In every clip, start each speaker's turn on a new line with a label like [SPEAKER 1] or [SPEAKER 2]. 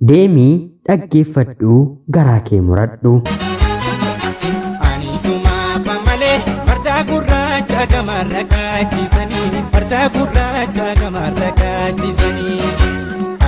[SPEAKER 1] Deemii dhaggeeffadhuu garaa kee muradhu.
[SPEAKER 2] Ani sumaafa malee farda gurraacha gamarra kaachisanii, farda gurraacha gamarra kaachisanii.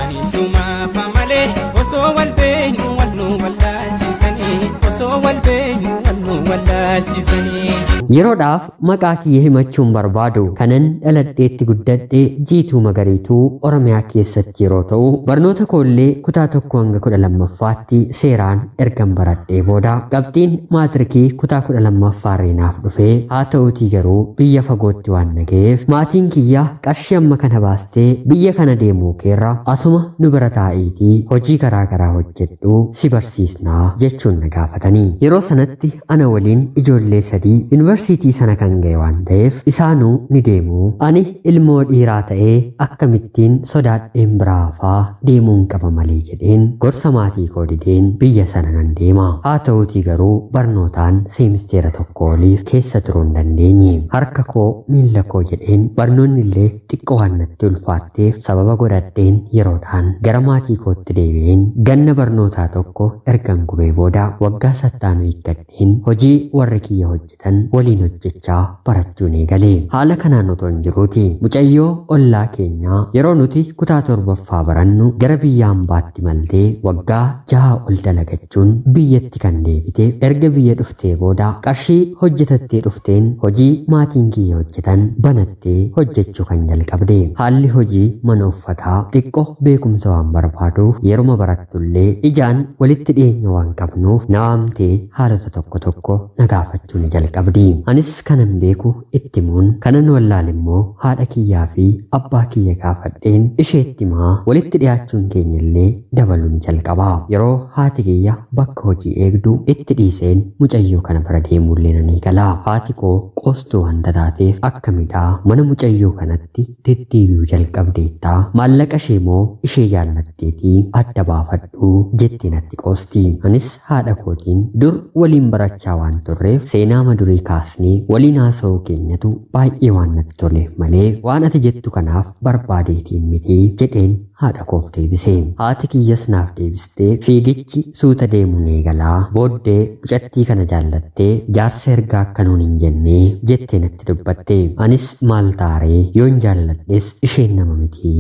[SPEAKER 2] Ani sumaafa malee osoo wal beenyu wal nu wallaalchisanii, osoo wal beenyu wal nu wallaalchisanii.
[SPEAKER 1] Yeroodhaaf maqaa kiyya himachuun barbaadu kanan dhaladheetti guddadhe Jiituu Magariituu Oromiyaa keessatti yeroo ta'u, barnoota koollee kutaa 1 hanga 12ffaatti seeraan ergan baradhee booda qabxiin maatirikii kutaa 12ffaa reenaaf dhufee, haa ta'uutii garuu biyya fagootti waan na ga'eef maatiin kiyya qarshii amma kana baastee biyya kana deemuu keerra asuma nu bira taa'iitii hojii garaa garaa hojjedhuu si barsiisnaa jechuun na gaafatanii. Yeroo sanatti ana waliin ijoollee 3 yuunivarsiitii sana kan ga'e waan ta'eef isaanuu ni deemu. Ani ilmoo dhiiraa ta'ee akkamittiin sodaadheen biraa hafaa, deemuun qaba malee jedheen gorsa maatii koo dideen biyya sana nan deema. Haa ta'uutii garuu barnootaan seemisteera tokko oliif keessa turuu hin dandeenye. Harka koo miilla koo jedheen barnoonni illee xiqqoo waan natti ulfaatteef sababa godhadheen yeroodhaan gara maatii kootti deebi'een ganna barnootaa tokko ergan gubee booda waggaa sattaanu eeggadheen hojii warri kiyya hojjetan waliin hojjechaa barachuun eegale. Haala kanaan otoo hin jiruuti mucayyoo ollaa keenyaa yeroo nuti kutaa 7ffaa barannu gara biyya hambaatti maltee waggaa 6 ol dalagachuun biyyatti kan deebite, erga biyya dhuftee booda qarshii hojjetattee dhufteen hojii maatiin kiyya hojjetan banattee hojjechuu kan jalqabde. Haalli hojii mana uffataa xiqqoo beekumsa waan barbaaduuf yeruma barattullee ijaan walitti dhiyeenya waan qabnuuf na waamtee haalota tokko tokko na gaafachuu ni jalqabdi. Anis kanan beeku itti himuun, kanan wallaal immoo haadha kiyyaa fi abbaa kiyya gaafadheen isheetti himaa walitti dhiyaachuun keenya illee dabaluu ni jalqaba. Yeroo haati kiyya bakka hojii eegdu itti dhiiseen mucayyoo kana bira deemuullee nan eegala. Haati koo qoostuu wanta taateef akkamidhaa mana mucayyoo kanatti deddeebi'uu jalqabdeettaa, maallaqa ishee moo ishee jaallatteetii adda baafadhu jettee natti qoosti. Anis haadha kootiin dur waliin barachaa waan turreef seenaa madurii kaasnee waliin haasa'uu keenyatu baay'ee waan natti toleef malee waan ati jettu kanaaf barbaadeetiin miti jedheen haadha koof deebise. Haati kiyyas naaf deebistee fiigichi suuta deemuun eegalaa, booddee mucattii kana jaallattee jaarsa ergaa akka nuun hin jennee jettee natti dubbatte. Anis maal taaree, yoon jaalladhes isheen nama miti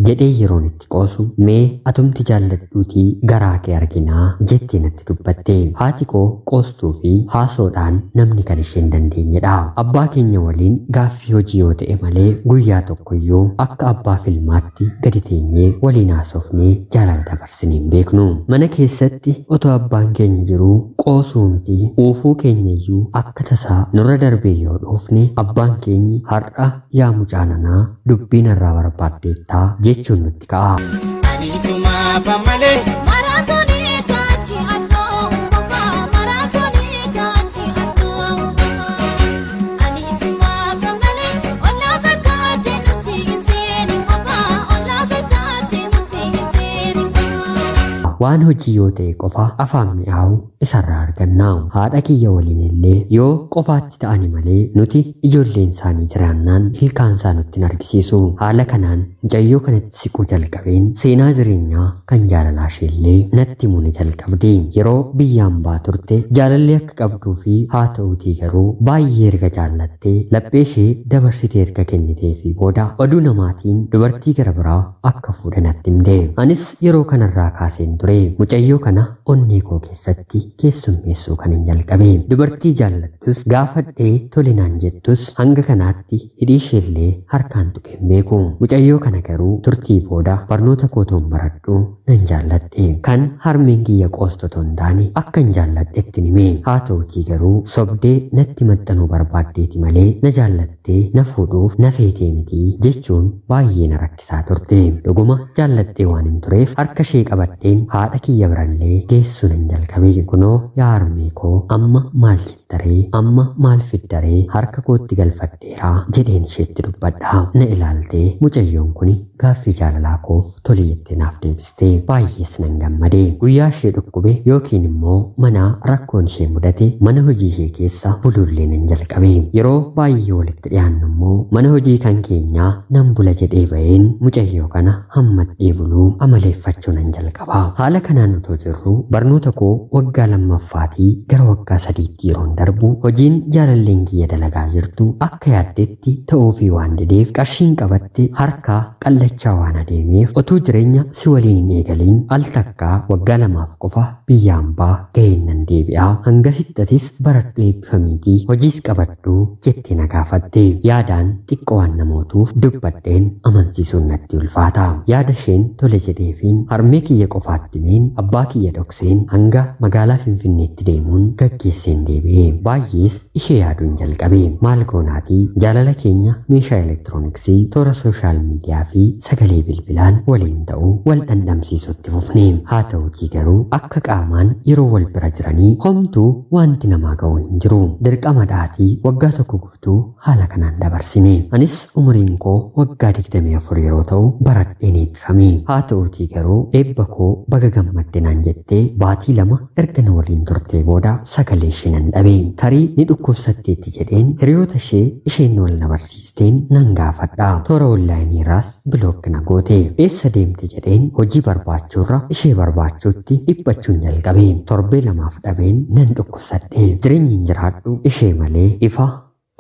[SPEAKER 1] jedhee yeroon itti qoosu, mee atumti jaalladhuutii garaa kee arginaa jettee natti dubbatte. Haati koo qoostuu fi haasoodhaan namni kan isheen dandeenyedha. Abbaa keenya waliin gaaffii hojii yoo ta'e malee guyyaa tokkoyyuu akka abbaa filmaatti gadi teenyee waliin haasofnee jaalala dabarsinee hin beeknu. Mana keessatti otoo abbaan keenya jiruu qoosuu miti uufuu keenya iyyuu akka tasaa nurra darbee yoo dhoofne abbaan keenyi har'a yaa mucaa nanaa dubbiin irraa barbaaddeettaa jechuun nutti ka'a.
[SPEAKER 2] Ani sumaafa malee
[SPEAKER 3] Maraatoonii kaanchi asnoo qofaa, maraatoonii kaanchi asnoo qofaa. Ani sumaafa malee ollaa fakkaate nutti hin seeni qofaa, ollaa fakkaate nutti hin seeni qofaa.
[SPEAKER 1] Waan hojii yoo ta'e qofa afaan mi'aawu isarraa arganna. Haadha kiyya waliin illee yoo qofaatti ta'ani malee nuti ijoolleen isaanii jiraannaan ilkaan isaa nutti hin argisiisu. Haala kanaan mucayyoo kanatti siquu jalqabeen seenaa jireenyaa kan jaalalaa isheellee natti himuu ni jalqabde. Yeroo biyya hambaa turte jaalallee akka qabduu fi haa ta'uutii garuu baay'ee erga jaallattee laphee ishee dabarsitee erga kennitee fi booda oduu namaatiin dubartii gara biraa akka fuudhe natti himte. Anis yeroo kanarraa kaaseen ture mucayyoo kana onnee koo keessatti keessummeessuu kan hin jalqabe. Dubartii jaallattus gaafadhee tole naan jettus hanga kanaatti hidhii isheellee harkaan tuqee hin beeku. Mucayyoo kana garuu turtii booda barnoota kootoon baradhu nan jaalladhe. Kan harmeen kiyya qoostu otoo hin taane akka hin jaalladhetti hime. Haa ta'utii garuu sobdee natti maxxanuu barbaaddeeti malee na jaallattee na fuudhuuf na feetee miti jechuun baay'ee na rakkisaa turte. Dhuguma jaalladhee waan hin tureef harka ishee qabadheen haadha kiyya birallee geessuu nan jalqabe. Kunoo yaa harmee koo, amma maal jettaree, amma maal fiddaree, harka kootti galfadheeraa jedheen isheetti dubbadha. Na ilaaltee mucayyoon kun gaaffii jaalalaa koof tole jettee naaf deebiste. Baay'ees nan gammade. Guyyaa ishee dhukkube yookiin immoo mana rakkoon ishee mudate mana hojii ishee keessa buluullee nan jalqabe. Yeroo baay'ee walitti dhiyaannu immoo mana hojii kan keenyaa nan bula jedhee ba'een mucayyoo kana hammadhee buluu amaleeffachuu nan jalqaba. Haala kanaan otoo jirru barnoota koo waggaa lammaffaatii gara waggaa sadiitti yeroon darbu hojiin jaalalleen kiyya dalagaa jirtu akka yaaddetti ta'uufii waan dideef qarshiin qabatte harkaa qallachaa waan adeemeef otuu jireenya si waliin hin eegaliin al takkaa waggaa lamaaf qofa biyya hambaa ga'een nan deebi'aa hangasitti atis baradhu eebbifamiitii hojiis qabadhu jettee na gaafatte. Yaadaan xiqqoo waan namootuuf dubbadheen amansiisuun natti ulfaata. Yaada isheen tole jedheefiin harmee kiyya qofaatti meen abbaa kiyya dhokseen hanga magaalaa Finfinneetti deemuun gaggeesseen deebi'e. Baay'ees ishee yaaduun jalqabe. Maal goonaatii jaalala keenya meeshaa elektirooniksii toora sooshaal miidiyaa fi sagalee bilbilaan waliin ta'uu wal dhandhamsiisutti fufne. Haa ta'utii garuu akka qaamaan yeroo wal bira jiranii homtuu wanti namaa ga'u hin jiru. Dirqama dhaatii waggaa tokko guutuu haala kanaan dabarsine. Anis umuriin koo waggaa 24 yeroo ta'u baradheen eebbifame. Haa ta'utii garuu eebba koo baga gammadde naan jettee baatii lama erga na waliin turtee booda sagalee ishee nan dhabe. Tarii ni dhukkubsatteetti jedheen hiriyoota ishee isheen wal na barsiisteen nan gaafadha. Toora onlaayinii irraas block na goote. Eessa deemte jedheen hojii barbaachuurra ishee barbaachuutti dhiphachuun jalqabe. Torbee lamaaf dhabeen nan dhukkubsadhe. Jireenyi hin jiraadhu ishee malee ifa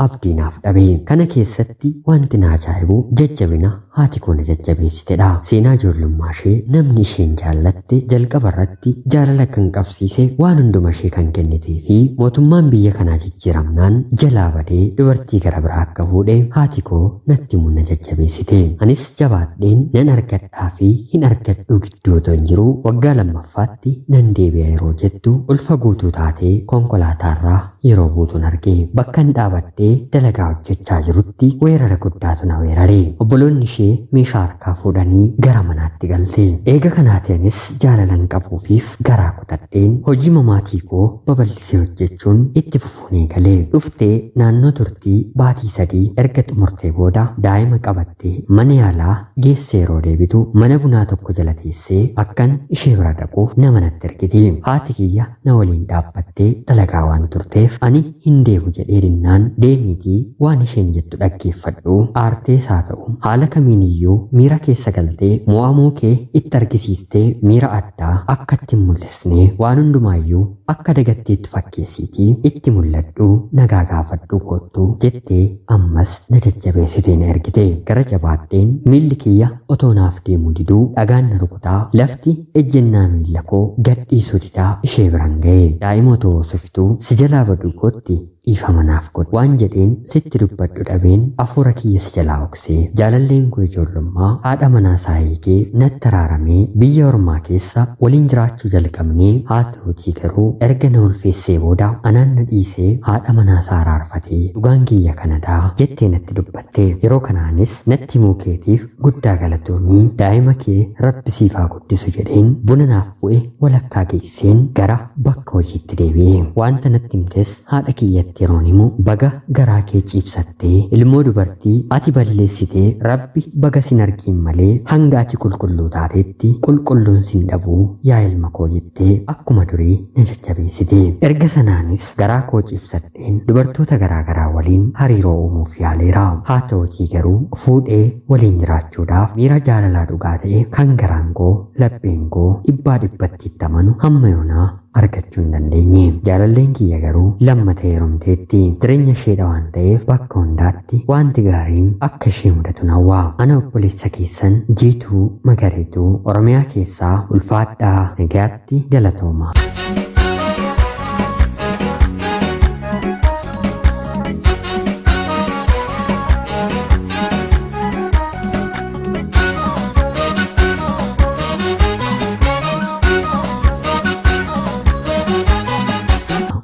[SPEAKER 1] abdii naaf dhabe. Kana keessatti wanti na ajaa'ibu jajjabina haati koo na jajjabeessitedha. Seenaa ijoollummaa ishee namni isheen jaallatte jalqaba irratti jaalala kan qabsiise waan hunduma ishee kan kennitee fi mootummaan biyya kanaa jijjiiramnaan jalaa badee dubartii gara biraa akka fuudhe haati koo natti himuun na jajjabeessite. Anis jabaadheen nan argadhaa fi hin argadhuu gidduu otoo hin jiru waggaa lammaffaatti nan deebi'a yeroo jettu ulfa guutuu taatee konkolaataarraa yeroo buutuun arge. Bakkan dhaabadhee dalagaa hojjechaa jirutti weerara guddaatu na weerare. Obboloonni ishee meeshaa harkaa fuudhanii gara manaatti galte. Eega kanaatiinis jaalalan qabuufiif garaa kutadheen hojii mamaatii koo babal'isee hojjechuun itti fufuun eegale. Dhuftee naannoo turtii baatii sadii erga xumurtee booda daa'ima qabattee mana yaalaa geessee yeroo deebitu mana bunaa tokko jala teessee akkan ishee bira dhaquuf nama natti ergite. Haati kiyya na waliin dhaabbattee dalagaa waan turteef ani hin deemu jedhee dinnaan deemiitii waan isheen jettu dhaggeeffadhu aartees haa ta'u haala kamiiniyyuu miira keessa galtee mo'amuu kee itti argisiistee miira addaa akka itti hin mul'isne waan hundumaayyuu akka dagatteetti fakkeessiitii itti mul'adhu nagaa gaafadhu koottu jettee ammas na jajjabeessitee na ergite. Gara jabaadheen miilli kiyya otoo naaf deemuu diduu dhagaan na rukutaa lafti ejjennaa miilla koo gadhiisuu didaa ishee biraan ga'e. Daa'ima otoo hoosiftuu si jalaa baduu kootti dhiifama naaf godhi waan jedheen sitti dubbadhu dhabeen hafuura kiyya si jalaa oksee. Jaalalleen koo ijoollummaa haadha manaa isaa eegee natti araaramee biyya ormaa keessa waliin jiraachuu jalqabnee haa ta'utii garuu erga na ulfeessee booda anaan na dhiisee haadha manaa isaa araarfatee dhugaan kiyya kanadaa jettee natti dubbatte. Yeroo kanaanis natti himuu keetiif guddaa galatoomii daa'ima kee rabbi siif haa guddisu jedheen buna naaf bu'e walakkaa geesseen gara bakka hojiitti deebi'e. Wanta natti himtes haadha kiyyatti yeroon himu baga garaa kee ciibsattee ilmoo dubartii ati balleessitee rabbi baga sin argiin malee hanga ati qulqulluu taatetti qulqulluun sin dhabuu yaa ilma koo jettee akkuma durii na jajjabeessite. Erga sanaanis garaa koo ciibsadheen dubartoota garaa garaa waliin hariiroo uumuuf yaaleera. Haa ta'utii garuu fuudhee waliin jiraachuudhaaf miira jaalalaa dhugaa ta'e kan garaan koo lapheen koo dhibbaa dhibbatti itti amanu hamma yoonaa argachuu hin dandeenye. Jaalalleen kiyya garuu lammata heerumteetti. Jireenya isheedha waan ta'eef bakka hundaatti wanti gaariin akka ishee mudatu hawwa. Ana obboleessa keessan Jiituu Magariituu Oromiyaa keessaa ulfaadhaa nagayaatti galatooma.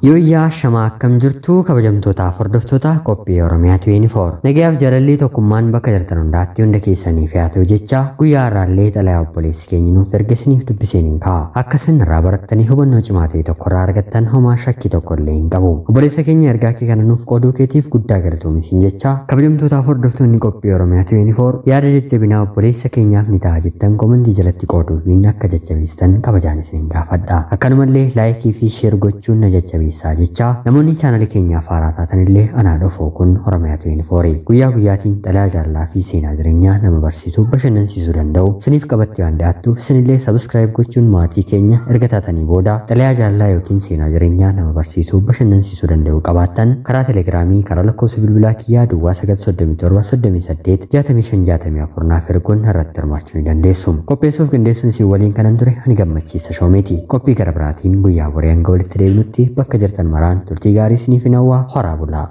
[SPEAKER 1] Yooyyaa shamaa, akkam jirtu kabajamtootaaf hordoftoota qophii Oromiyaa 24? Nagayaaf jaalalli tokkummaan bakka jirtan hundaatti hunda keessaniif haa ta'u jecha, guyyaa har'aallee xalayaa obboleessi keenya nuuf erge isiniif dubbiseen hin ka'a. Akka isin irraa barattanii hubannoo cimaa ta'e tokko irraa argattan homaa shakkii tokko illee hin qabu. Obboleessa keenya, ergaa kee kana nuuf qooduu keetiif guddaa galatoomi jecha, kabajamtootaaf hordoftoonni qophii Oromiyaa 24 yaada jajjabinaa obboleessa keenyaaf ni ta'a jettan komentii jalatti qooduufiin akka jajjabeessitan kabajaan isin gaafadha. Akkanumallee laayikii fi sheer gochuun na jajjabeessaa jecha, namoonni chaanalii keenyaaf haaraa taatanillee anaa dhufuu. Kun Oromiyaa 24 guyyaa guyyaatiin xalayaa jaalalaa fi seenaa jireenyaa nama barsiisuu bashannansiisuu danda'u isiniif qabattee waan dhiyaattuuf, isinillee subscribe gochuun maatii keenya erga taatanii booda xalayaa jaalalaa yookiin seenaa jireenyaa nama barsiisuu bashannansiisuu danda'u qabaattan karaa telegiraamii, karaa lakkoofsa bilbilaa kiyyaa duwwaa 937 38 65 64 naaf erguun irratti hirmaachuu ni dandeessu. Qopheessuuf qindeessuun isin waliin kanan ture ani Gammachiisa Shoomeeti. Qophii gara biraatiin guyyaa boree hanga walitti deebinutti bakka jirtan maraan turtii gaarii isiniif hin hawwaa, horaa bulaa.